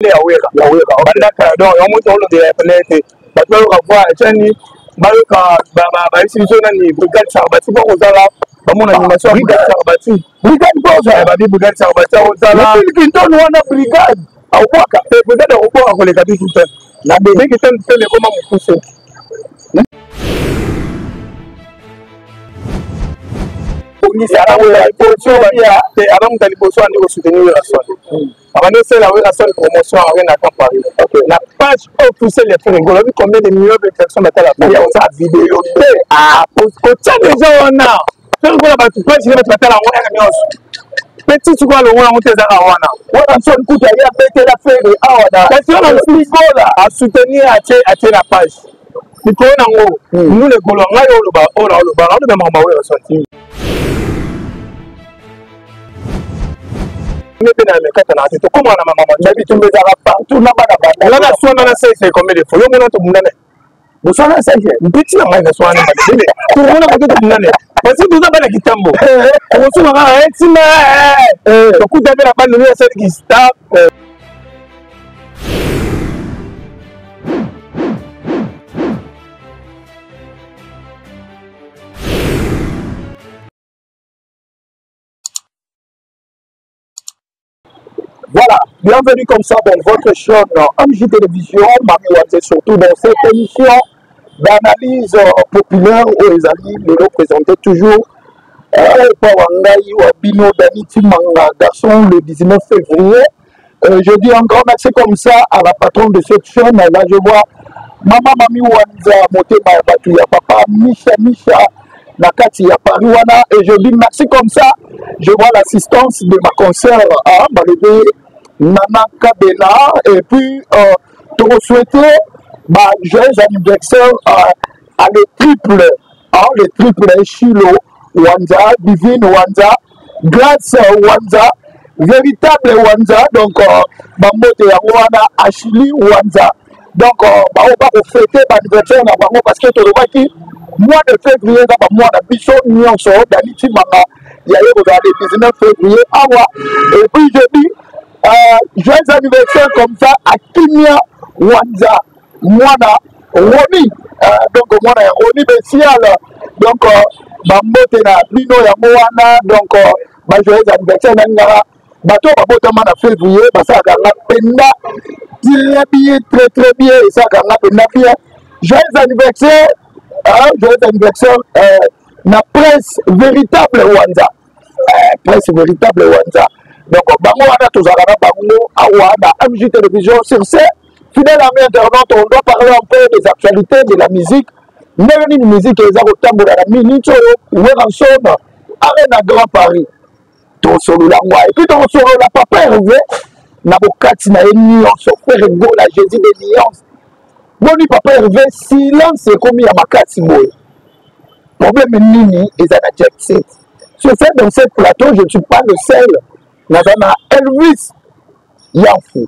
nde ya Wera. Ya Wera. Bandaka donc yango tolobela ya te, bato bayoka voix etiani, bayoka bayebisi biso nani Brigade Sarbati mpo kozala bamona animation ya Brigade Sarbati. Brigade mpo ozala babi Brigade Sarbati akozala Kintoni wana, brigade akobwaka te, brigade akobwaka koleka biso te na ndenge te mpe ekoma mokuse. Abamuta liboso andi kosoutenir Werrason, abandi osala Werrason promotion Arena Camp Paris na page officielle ya Ferre Gola. Obi combien de millions de personnes batala oza video te? Kotia deja wana Ferre Gola, bato page ne bato batala yango ere nyonso. Petit sikoyo alongola yango te, ezaka wana. Werrason kuta ye abetela Ferre awa na kasi wana Gola. Asoutenir, atie na page likolo nango ndula ekolo. Ngai oloba oyo naoloba, naoloba makambo ya Werrason nde mpe na mekata na te, tokomaka na mamama. Na bitumba ezalaka partout na bana. Banda nga naswana na sese combien de fois? Yo mona tobundane. Boswana sese? Mpeti na ngai naswana na tokomona kote tobundane parce que toza bana kitambo, okosuma kaka etima tokuta mpe na bando oyo asaliki star. Voilà, bienvenue comme ça dans votre chaîne MJ Télévision, Mami Wanze, surtout dans cette émission d'analyse populaire où les amis me l'ont présenté toujours par Wangai Wabino Dani Timanga, garçon, le 19 février. Je dis un grand merci comme ça à la patronne de cette chaîne. Là, je vois Maman Mami Wanza, Motema Batu, ya papa Misha Misha, na kati ya Paris wana. Et je dis merci comme ça. Je vois l'assistance de ma consoeur, hein, balobi Nana Kabela. Et puis, souhaiter bah, joyeux anniversaire à le triple, hein, le triple Chilo Wanza, Divine Wanza, Grâce Wanza, véritable Wanza, donc bambote yango wana Achili Wanza. Donc bango bakofêter baanniversaire na bango parce que tolobaki mois de février eza bamois na biso nyonso. Dani Timanga ya ye kozala le 19 février awa. Et puis je dis joyeux anniversaire comme ça à Kimia Wanza, mwana Roni, donc mwana ya Roni Besial. Donc bambote na bino yango wana. Donc bajoyeux anniversaire nalingaka bato oyo babotama na février, basalaka nga mpenza très bien, très très bien, esalaka nga mpenza bien. Joyeux anniversaire, hein, joyeux anniversaire na Prince Véritable Wanza, Prince Véritable Wanza. Donc bango wana tozalaka na bango awa na MJ Télévision. Sur ce, fidèle ami internaute, on doit parler un peu des actualités de la musique, ndenge nini musique eza kotambola na minute oyo. Werrason, Arena Grand Paris, tosolola ngwa. Et puis tokosolola papa Hervé na bokati na ye nyonso, Ferre Gola, Jésus de nuance. Boni papa Hervé, silence ekomi ya makasi boye, problème nini eza na Jet Set? Sur ce, dans ce plateau, je ne suis pas le seul, naza na Elvis Yanfu.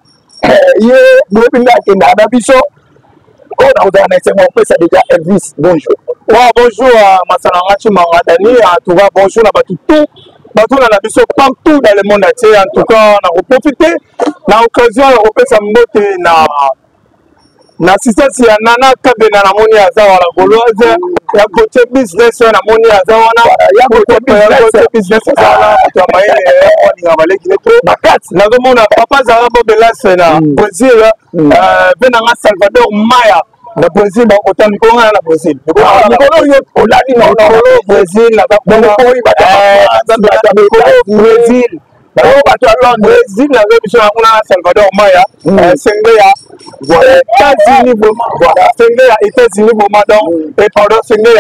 Ye boyebi nde akendaka na biso oyo. Nakozala na esengo kopesa déjà Elvis bonjour. Ouais, bonjour à Masalanga Chimanga Dani, en tout cas bonjour na bato tout bato na biso partout dans le monde entier. En tout cas na koprofiter na occasion ya kopesa mbote na assistance ya Nana Kabena, namoni aza wana, Gauloise ya Gautier Business oyo namoni aza wana. Ya Gautier Business aza wana, moto ya mayele alinga baleki ne trop. Makasi. Nazomona papa Zara Bobelas na Brésil, mpe nanga Salvador Maya na Brésil, bakota mikolo nga na Brésil. Mikolo oyo olali. Mikolo Brésil naza kuna, Brésil. Bango bato ya Londres. Brésil nazo biso na kuna na Salvador Maya, senge ya États-Unis vraiment, voilà, senge ya États-Unis vraiment. Donc et pardon, senge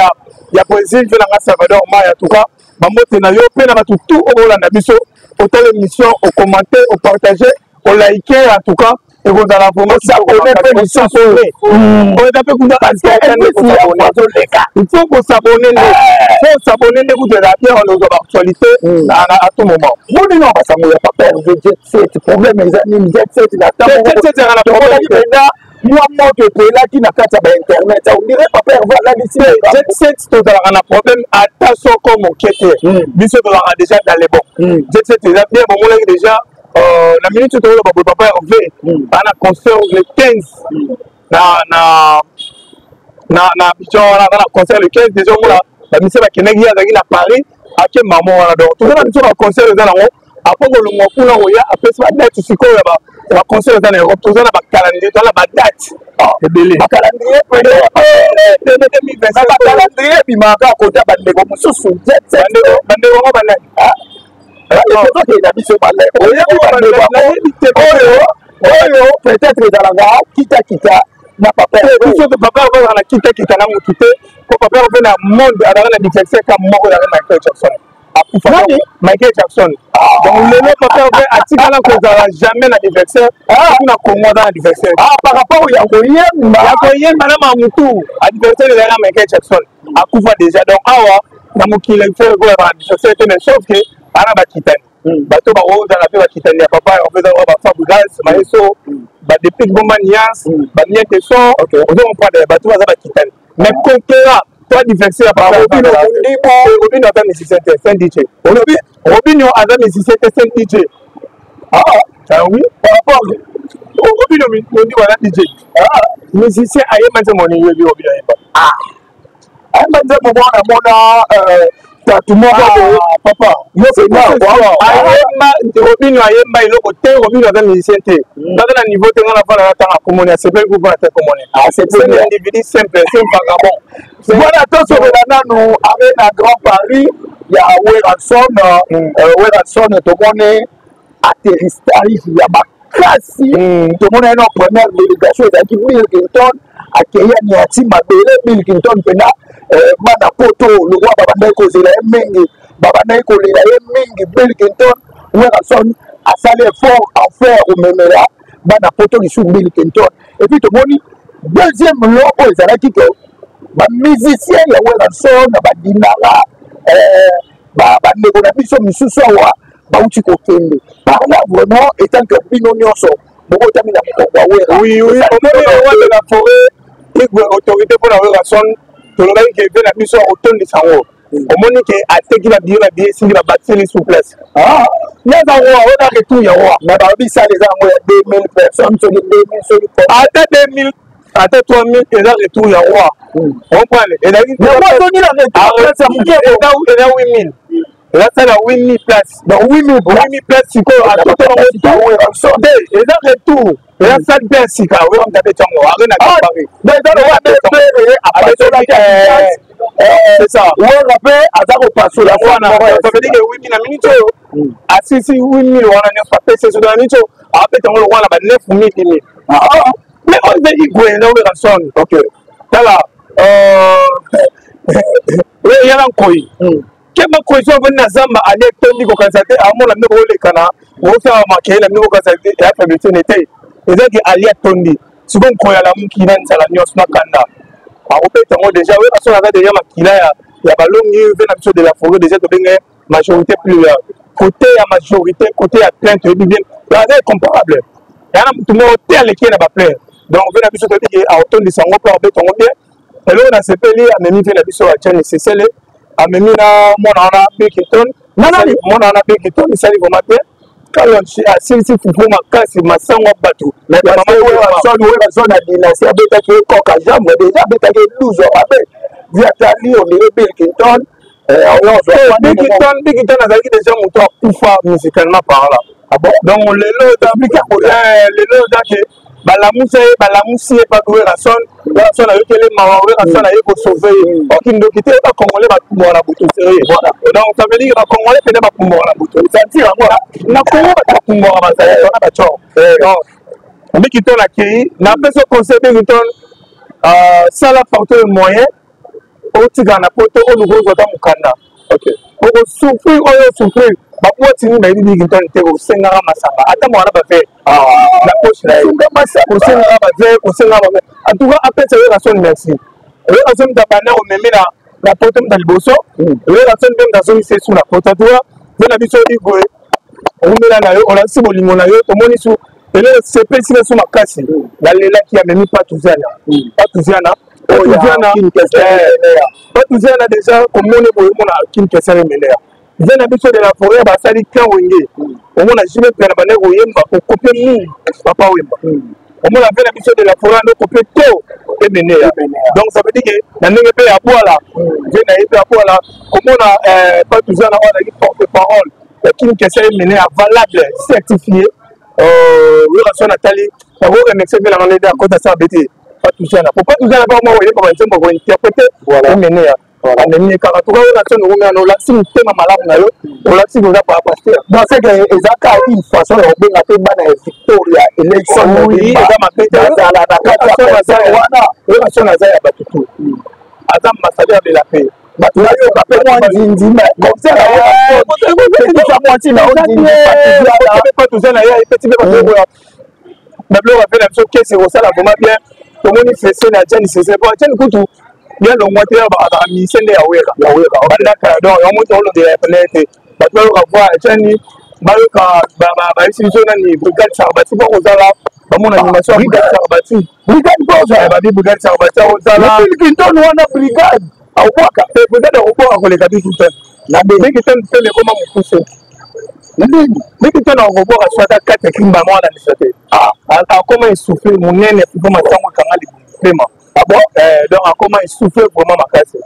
ya Brésil, mpe nanga Salvador Maya. En tout cas bambote na yo mpe na bato tout oyo bolanda biso, otala émission, ocommenter, opartager, oliker. En tout cas ekozala vraiment osabonner mpe lisusu. Oyo eza mpe kuna, il faut kosabonner nde, faut osabonner nde kutu eza bien, ozwa baactualité à tout moment. Boni na basango ya papa Hervé, Jet Set, problème eza nini? Jet Set na ntango mpenza mwa moto epelaki na kati ya bainternet, on dirait papa Hervé alalisi. Jet Set tozalaka na problème ata soko moke te, biso tozalaka déjà dans les bons. Jet Set eza bien, bomonaki déjà. Na minute tokoloba boye, papa Hervé ana concert le 15 na Abidjan wana. Aza na concert le 15 déjà. Omona bamise bakendaki, ye azalaki na Paris, ake mamo wana. Donc toza na biso baconcert eza nango. Après kolongwa kuna, koya apesi badate sikoyo ya baconcert eza na Europe. Toza na bacalendrier, toza na badate ebele. Bacalendrier, bacalendrier ebimaka kota bandeko mosusu. Bandeko yango banani? Tozokenda biso oyebi bandeko oyo oyo peut-être ezalaka kitakita na papa. Biso papa azalaka na kitakita na motu te, po papa mpe na monde azalaka na adversaire ka moko, ezalaka Michael Jackson. Akufa Michael Jackson. Donc lelo papa mpe atikala kozala jamais na adversaire na Congo. Aza na adversaire par rapport ya koyemba? Ya koyemba na mamutu, adversaire ezalaka Michael Jackson, akufa déjà. Donc awa na mokili il faut ekoyaba adversaire te, mais sauf que bana bakitani, bato bakozala mpe bakitani ya papa, eza baFabregas, Maeso, baDeplick Bomba Niance, bamiete son. Ozo comprendre, bato baza bakitani, mais concurrent to adversaire ya papa Robino. Robino aza musicien te, c'est un DJ. Olobi? Robino aza musicien te, c'est un DJ. Ah oui, par rapport Robino Mondi wana DJ, musicien ayemba nzembo nini? Yebi Robino ayemba? Ayemba nzembo mwana mona tatu moko boye. Papa, ayemba, Robino ayemba eloko te. Robino aza musicien te, baza na niveau te. Nga na fana natanga komoni, asepeli kufa te komoni. C'est un individu simple, c'est un vagabond. Voilà, tosokola nanu Arena Grand Paris ya Werrason. Werrason, tomoni atterrissage ya makasi. Tomoni ye na première délégation ezalaki Bill Clinton, akei aniati mabele. Bill Clinton mpena bana poto lokwa babandaki kozela ye mingi, babandaki kolela ye mingi. Bill Clinton, Werrason asali effort enfer komemela bana poto lisusu Bill Clinton. Et puis tomoni deuxième lot oyo ezalaki ke bamusicien ya Werrason na badinara, bandeko na biso misusu awa bauti kokende par là. Vraiment, étant que bino nyonso bokotami na mokongo ya Wera. Oui, omoni le roi de la forêt, Igwe, autorité mpona Werrason. Tolobaki ke ve na biso akotondisa yango. Omoni ke ateki babillet, babillet esili, babatiseli sur place. Ye aza roi oyo na retour ya roi. Mais balobi salle eza yango ya 2000 personnes, soki 2000, soki Ata 2000, ata 3000, eza retour ya roi, comprendre? Ezalaki Eza eza 8000, eza salle ya 8000 place. Donc 8000? 8000 place. Sikoyo atoto te, eza retour, eza salle mpe ya sika oyo moto abeti yango, Arena Paris. C'est ça. Wera mpe aza kopasola. Wana ça veut dire que 8000, na minute oyo asisi 8000 wana nyonso apesi so. Na minute oyo abeta yango lokola na ba 9000, 10000. Mais oyo eza Igwe na Werrason. Tala, eyala nkoi kema kosi avandi na zamba, ali etondi kokanisa te, amona ndeko olekana osala makeye na ndeko, kokanisa te eya faiblesse ne te. Ezaki ali atondi. Sikoyo nkoyi alamuki na nzala nyonso na kanda, akobeta yango déjà. Werrason aza déjà makila ya balongi mpe na biso de la forêt. Déjà tobenge majorité plurielle, côté ya majorité, côté ya plein, toyebi bien aza incomparable, ya na motu moko te aleki ye na baplein. Donc mpe na biso toyebi ke aotondisa yango mpe akobeta yango bien. Eloko nasepeli, amemi mpe na biso Atiani Sesele, amemi na mwana wana Bikiton, mwana wana Bikiton esali vraiment te. Kalonchi asilisi fufu makasi, masango ya bato. Werrason na dynastie abetaki koka jambe déjà, abetaki 12 mabe viatali ondire Bill Clinton. Bikiton azalaki déjà moto akufa musicalement par là. Donc lelo eza ke balamusa ye, balamusi ye pa Werrason. Werrason ayokeli mawa, Werrason aye kosauve ye. Okindoki te, bacongolais bapumbwaka na butu, sérieux. Donc ça veut dire bacongolais pene bapumbwaka na butu, sentir yango na Congo, bato bapumbwaka bazali wana bacor. Donc Bikiton akei, napesi conseil: Bikiton, sala partout le moyen otikala na poto, oluka ozwa ata mokanda. Okosouffrir oyo osouffrir, babwati nini bayebi Bikiton te. Kosengaka masanga, ata mwana bave na poche na ye, kosengaka bave, kosengaka bave. En tout cas apesa Werrason merci. Werrason moto abanda komemi na poto, moto ya liboso. Werrason mpe moto azongisi esu na poto. En tout cas mpe na biso Igwe, omela na yo, olakisi bolingo na yo. Tomoni su eloko sepesi biso makasi, nalelaki, amemi Patuziana, Patuziana, Patuziana, Patuziana. Déjà komoni boye, omona Kin Kessere Emelea. Vieux na biso de la forêt basali clan Wenge. Omona JB Mpiana bandaki koyemba okopie mingi Papa Wemba. Omona vieux na biso de la forêt ando kopie to Emeneya. Donc ça veut dire que na ndenge mpe ya bwala, vieux na ye mpe ya bwala komona Patou Zana oyo azalaki porte parole ya King Kester Emeneya valable certifié. Werrason atali bako remercier vieux na nga nde akota sa bete Patou Zana. Po Patou Zana mpe akoyemba ba nzembo ko interpréter Emeneya. Amemi ye kaka tuka oyo naso ndongo ngana olakisi motema malamu na yo, olakisi koza pa pasteur. Donc c'est que eza ka une façon ya kobenga mpe bana ya Victoria election. Oui, eza mabe te, azala na kati ya concert wana. Oyo naso naza ya bato tu, aza ambassadeur de la paix. Bato bayoka mpe mwa nzinzi, mais concert yango mwasi na yo nzinzi. Toza na ye epeti mpe bato oyo babiloko ape na biso kesi ekosala vraiment bien. Tomoni fese na Jani sese po Jani kutu bien longwa te, azalaka musicien nde ya Wera bandaka. Donc yango moto olobela ya pene te, bato bayoka voix ya Jani, bayoka bayebisi biso nani Brigade Sarbati mpo kozala bamona animation ya Brigade Sarbati. Brigade mpo babi Brigade Sarbati akozala Kintoni wana, brigade akobwaka, brigade akobwaka koleka Bikitone. Na Bikitone mpe ekoma mokuse. Ndeni Bikitone akobwaka so ata kati ya kimba mwana miso te, akoma essoufflé monene po masango ekanga libumu. Ah bon? Donc akoma essoufflé vraiment makasi.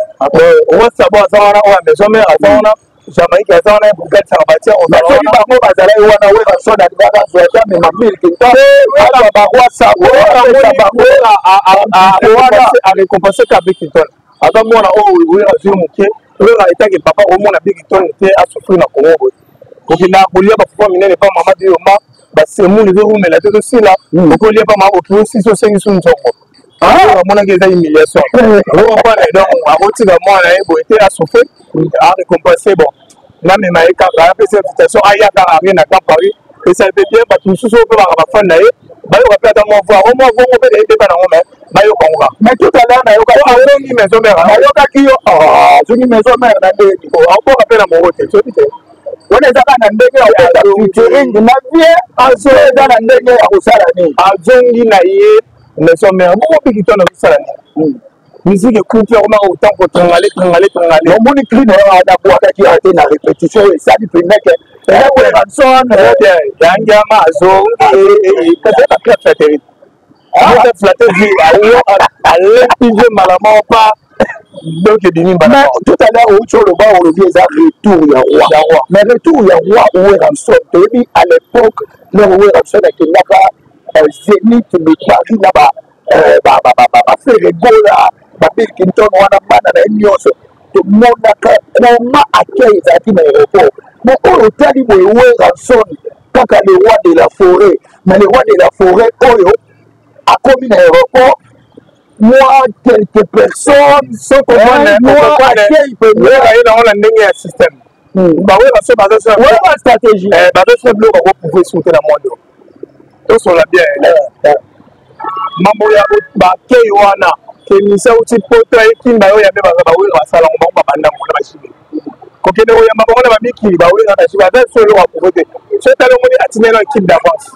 Owasabo aza wana, oyo ya Maison Mère aza wana, Jamaïque aza wana, Brigade Sarbati. Soki bango bazalaki wana, Werrason alingaka azwa ata mema milki azwa baroi sabo apesa bango. Arécompense ka Bikington, aza mwana oyo Wera azwi moke. Wera etaki papa omona Bikington te asouffrir na Congo boye, okendaka kolia bafufu minene pa mama Biyomba, basemule ezorumela te, tosila okolia pa mama oki osisi osengi su nzongo. Amonaki eza humiliation, okomprendre? Donc akotika mwana ye boye te asouffrir, arécompense. Bon, namema ye kaka, apesa invitation, aya kaka arie na Camp Paris, esali mpe bien. Bato mosusu oyo mpe baka bafan na ye bayoka mpe ata mwa voix o mwa vongo mpe eyebeba nango, mais bayoka ngo kaka. Mais tout à l'heure nayoka azongi Maison Mère. Nayokaki yo azongi Maison Mère na ndeni. Akoka mpe na moko te, soki te. Wana eza kaka na ndenge ya kobeta featuring na vie, eza na ndenge ya kosala nini? Azongi na ye Maison Mère bongo, Bikito na kosala nini? Musique ekufi, akomaka autant kotrangale trangale trangale. Omoni cri na yo nabwakaki ya te na répétition oyo esali mpenza ke eza Werrason. Yangiama azongi kasi baclub flatterie, flatte alepi vie malama pa, donc ebimi mbala. Tout à l'heure outi oloba, olobi eza retour ya roi, mais retour ya roi Werrason, toyebi à l'époque lors Werrason akendaka Zénith de Paris na baFerre Gola, baBill Clinton wana, bana na ye nyonso, tomonaka koma accueil ezalaki na aéroport. Mais oyo otali boye, Werrason kaka le roi de la forêt, mais le roi de la forêt oyo akomi na aéroport, moi quelques personnes. Soko moi accueil. Ye nango na ndenge ya système bawera so baza stratégie, baza biloko bakoprouve su te na monde. Tosola bien mambo ya bakei wana kemisa uti poto ayekimba oyo yabe baza bawera basalango bango babandango na bashibe kokende koyamba bango na bamikili. Bawera na shibe aza so eloko aprouve te. So etali omoni atindeli na équipe d'avance,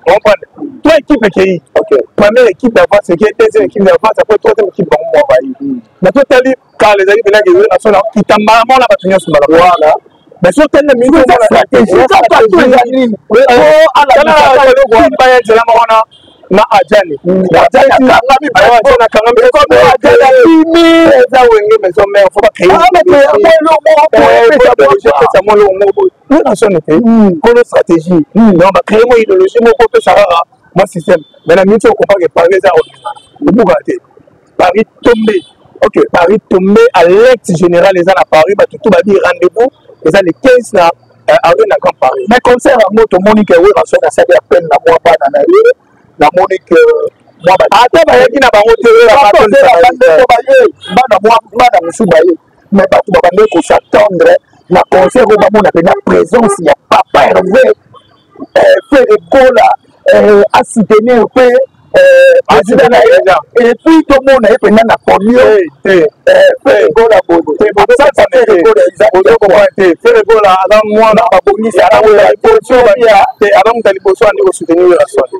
comprendre? Trois équipes ekei, première équipe d'avance ekei, deuxième équipe d'avance, après troisième équipe bango mwa bayi na totali kala ezali mpenaki so na kita mbala moko na bato nyonso mbala. Voilà. Mais so tali na mingi baya nzela moko wana na Ajani akangami eza Wenge Maison Mère, faut bacréer mwa eloko moko boye. Werrason te kolo stratégie, donc bacréer mwa idéologie moko, opesa kaka mwa système. Mais na miniti okomprendre, Paris eza obuka te, Paris tombé. Ok. Paris tombé, alerte général eza na Paris. Bato tu babi rendez-vous eza le 15 na Arena Grand Paris. Mais concert yango, tomoni ke Werrason asali appel na mwa bana na ye, namoni ke mwa ata bayaki na bango te. Baye bana, mwa bana mosusu baye, mais bato babandeki kos'attendre na concert oyo bamona mpena présence ya papa Hervé, Ferre Gola asoutenir mpe président na ye, et puis tomona ye mpenza na podium Ferre Gola boye. Ferre Gola aza mwana babongisi. Aza moto ya liboso andi kosoutenir Werrason,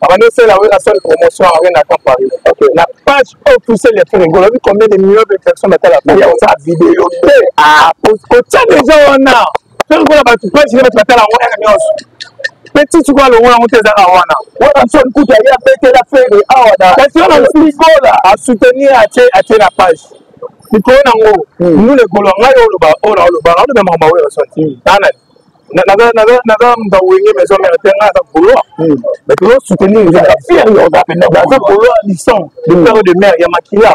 abandi osala Werrason promotion Arena Camp Paris na Page officielle ya Ferre Gola, oyebi combien de millions de personnes batala ya osala video te? Ah, kotia deja wana Ferre Gola, bato page ne bato batala yango ere nyonso. Petit sikoyo alongola yango te, ezaka wana. Wana soni kutu aye abetela Ferre awa na kasi wana Gola. Asoutenir, atie na page likolo nango. Ndula ekolo ngai oloba oyo naoloba, naoloba makambo oyo baswati nana. Naza moto ya Wenge Maison Mère te, ngai aza Gaulois, mais tozo soutenir. Eza fier yo, oza mpenza. Naza Gaulois du sang, de père, de mère, ya makila,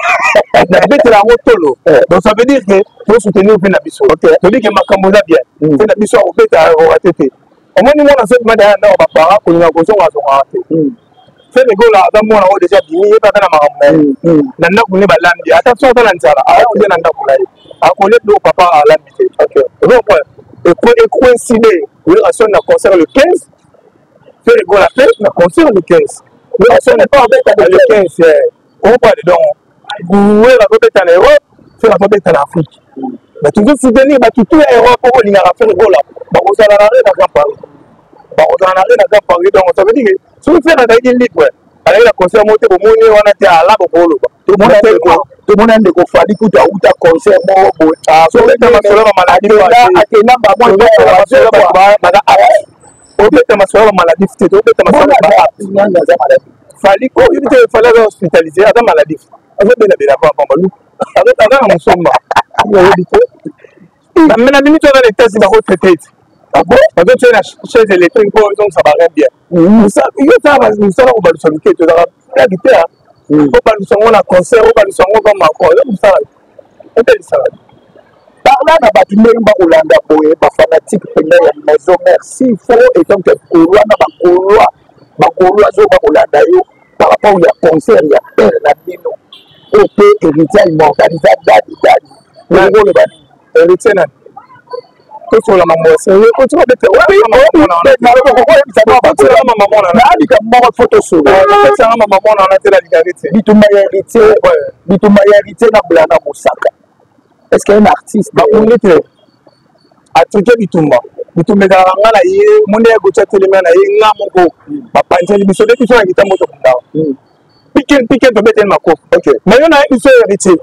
nabetela yango tolo. Donc ça veut dire que tozo soutenir mpe na biso, toyebi ke makambo eza bien mpe na biso. Akobeta, akoka te. Omoni mwana soki madi aya ndako, baparent kolinga kozonga, azongaka te. Ferre Gola aza mwana oyo deja bimi, ye mpe aza na makambo na ye na ndako ne. Balambi, ata so aza na nzala, aya kolia na ndako na ye, akolia biloko papa alambi te. Ozo comprendre? Ecoïncide Werrason na concert le 15, Ferre Gola mpe na concert le 15, Werrason le 15. Comprendre? Donc Wera azobeta na Europe, Ferre azobeta na Afrique, mais tozo soutenir bato tu ya Europe oyo olingaka Ferre Gola, bakozala na Arena Grand Paris, bakozala na Arena Grand Paris. Donc ça veut dire que soki Ferre azalaki libre, azalaki na concert moko te, bomoni wana te, ala bokoloba. Tomona ndeko Fally kutu auta concert moko boye. Tobeta masolo bamaladi. Akenda bango. Obeta masolo bamaladi te, tobeta masolo. Aza maladi? Fally oyebi te, Fally aza hospitalisé, aza maladif, azobelabela pamba, aza na mosomba, oyebi te. Na minute wana, na États-Unis bakotraite ete bazotia na chaise électrique mpo ezongisa barein bien. Yo osala mosala kobalusa loketo, ezalaka blague te. Obalusa yango na concert, obalusa yango kama Macron, eza mosala obelisaka. Parla na bato ndenge bakolanda boye, bafanatique mpenza ya Maison Mère, s'il faut étant que Gaulois na bagaulois, bagaulois oyo bakolanda yo par rapport ya concert ya père na bino oyo mpe Héritier immortalisa dadi dadi, okoloba nini? Héritier nani? Tosola mambo ya sérieux, otika bete. Naalika moko, fo tosola. Opesanga mama mwana wana te, nalikaki te. Bitumba ya Héritier, bitumba ya Héritier na Blana Mosaka, est ce que un artiste Bakundi te, atruke bitumba. Bitumba ezalaka nga na ye, monde ya gotya telema na ye, nga moko bapanzeli biso nde biso na kitambo tokundaka piken piken, tobeteli makofi. Mais yo nayebi biso Héritier,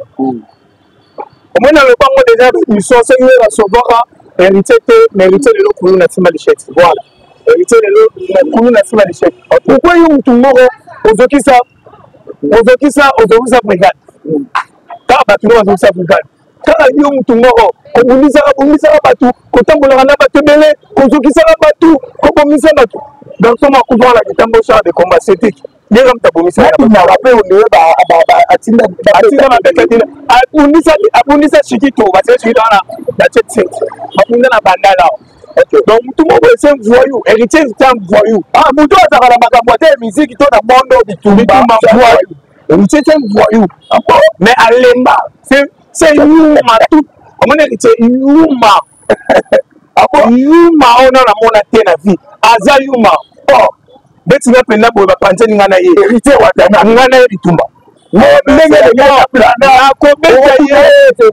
omoni aloba ngo déjà mission, soki oyo basovaka Héritier te. Mais Héritier lelo kulu na nsima lichette, voilà. Héritier lelo kulu na nsima lichette. Pourquoi yo mutu moko ozokisa, ozokisa, ozokisa brigade kaka bato nde bazokisa brigade kaka yo mutu moko, kobundisaka, bundisaka bato, kotambolaka na bato ebele, kozokisaka bato, kobomisa bato? Garçon moko akufaka na kitambo, char de combat cetike, ye kaka moto abomisa. Abimaka mpe ondeye atinda. Atinda mabeka tina, abundisa, abundisa Shikito, batie Shikito wana na jet set, babunda na bandala. Donc mutu moko ese voyou, Héritier c'est un voyou. Ah, mutu azalaka na makambo ate ya musique to na mondo bitumba. Bitumba, voyou. Héritier c'est un voyou, mais alemba, c'est yuma tout. Omoni Héritier yuma, yuma oyo nana namona te na vie, aza yuma. Beti nga mpenza boye, bapanzeli nga na ye. Héritier Watana. Nga na ye bitumba. Ndenge nakobeta ye,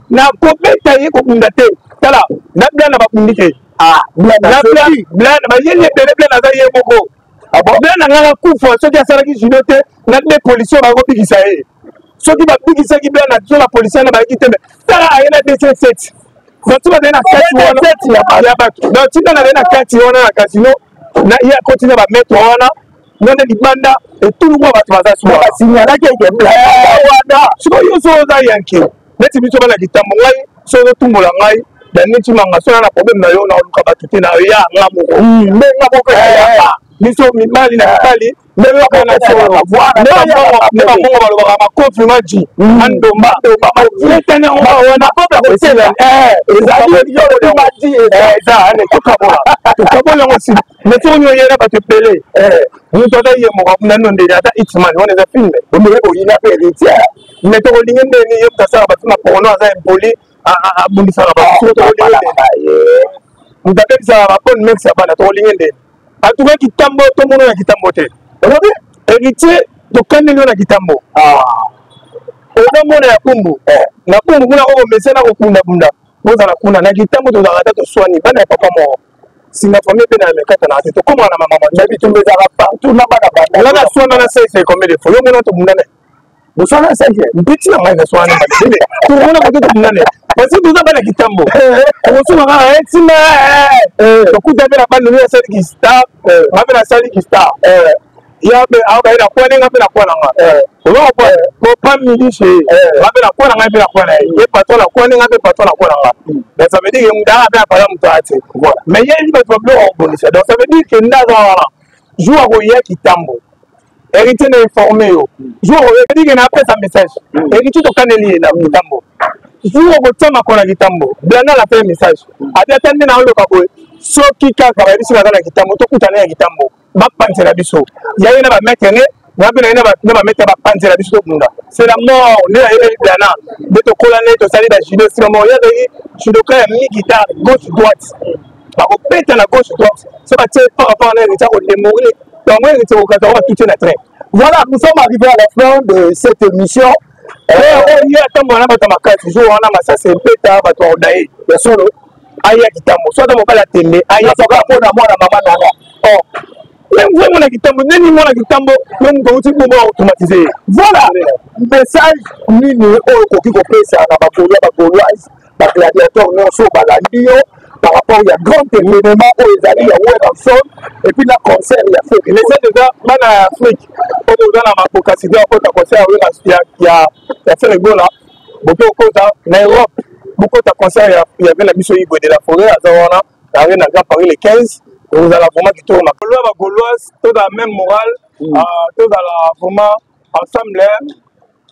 nakobeta ye, kobunda te. Tala na Blana, babundi te. Bayeli ebele, Blana aza ye moko. Blana nga nakufa soki asalaki judo te na de policier bakobikisa ye. Soki babikisaki Blana, so bapolisier na bayaki te. Tala, aye na dc7, bato bazali na kati wana ya bato, donc tinda nazali na kati wana na casino, ye akoti na bamaître wana, nga nde libanda etuluku ya bato baza. Basignalaki eke wana. Sikoyo yo so oza yanke neti biso bana kitambo, ngai so ozotumbola ngai Dani Cimanga, so na problème na yo, na oluka bato te, na ya nga moko. Ndenga moko. Biso mibali na mibali, nde bamongo balobaka makofi maji andomba etani yango wana. Eza tokabola yango nsima. Mais soki oyela bato ebele, moto aza ye moko nano ndeni ata hitman wana eza film. Omeye koyina mpe Héritier. Mais tokolingi ndeni ye moto asalaka bato na porno, aza impoli, abundisaka bato. Soki tokolingi ndeni moto abebisaka babonne mex ya bana, tokolingi ndeni? En tout cas kitambo tomona na kitambo te. Olobi? Héritier, tokandeli yo na kitambo. Oza mona ya kumbu na kumbu kuna, okomesa na kokundabunda, bozala kuna na kitambo. Tozalaka ata toswani, bana ya papa moko, singa famille mpe na ya mekata na te, tokomaka na mama. Na bitumba ezalaka partout na bana. Banda nga naswana na sese combien de fois? Yo mona tobunda na Boswana sage mpeti na ngai naswana tokomona kote tokundane parce que toza bana kitambo okosuma kaka etima tokuta mpe na bande oyo asaliki star nga mpe nasaliki star ya mpe abaye na kwane nga mpe na kwa na nga ozo comprendre po pa midi chez nga mpe na kwa na ngai mpe na kwa na ye ye patron na kwane nga mpe patron na kwa na nga. Donc ça veut dire que moto anga mpe apala moto aya te, mais ye yebi bato babiloko akobongisa. Donc ça veut dire que nde aza wana jour akoya kitambo, Héritier na informé yo jour oyebi ke napesa message. Héritier, tokaneli ye na kitambo jour okotia makolo na kitambo. Blana na pe message abi ata nde naoloka boye, soki kaka bayebisi baza na kitambo, tokutana ya kitambo, bapanzela biso ya ye na bamaître ne nga mpe na ye na bamaître, bapanzela biso, tobunda, c'est la mort. Nde nayebeli Blana, nde tokola, nde tosali bajudo esika moko. Ye azalaki judoka ya mi guitare gauche droite, bakobeta na gauche droite, so batie par rapport na Héritier, akodémolir bango. Héritier kokata ngo batutie na train. Voilà, nous sommes arrivés à la fin de cette émission. Oyo ye atambola na bato ya makasi, jour wana masasi ebeta bato ya odaye ya solo. Aya kitambo, so ata mobali atembe aya. Soka mpona mwana mama nanga. Oh, mais mwana kitambo ndeni, mwana kitambo yo moto auti bongo automatize ye. Voilà, message nini oyo okoki kopesa na bagaulois, bagauloise, bagladiateur nyonso balandi yo par rapport ya grand événement oyo ezali ya Werrason et puis na concert ya Ferre? Message eza bana ya Afrique oyo boza na makokasite ya kota concert ya Ferre Gola, boke kokota na Europe, bokota concert ya ve na biso Igwe de la Forêt aza wana na Arena Grand Paris le 15. Ekozala vraiment kitoko. Makolo ya bagauloise, tozala même moral, tozala vraiment ensemble.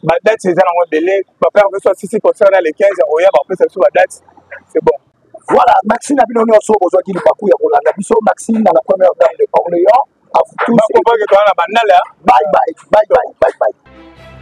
Badate eza nango ebele, bapère biso asisi concert na le 15 ya koya, bakopesa biso badate, c'est bon. Voilà, merci na bino nyonso bozwaki libaku ya kolanda biso. Merci na la première dame de Orléans, à vous tous. Bakompake toza na bandala. Bye bye bye bye bye bye.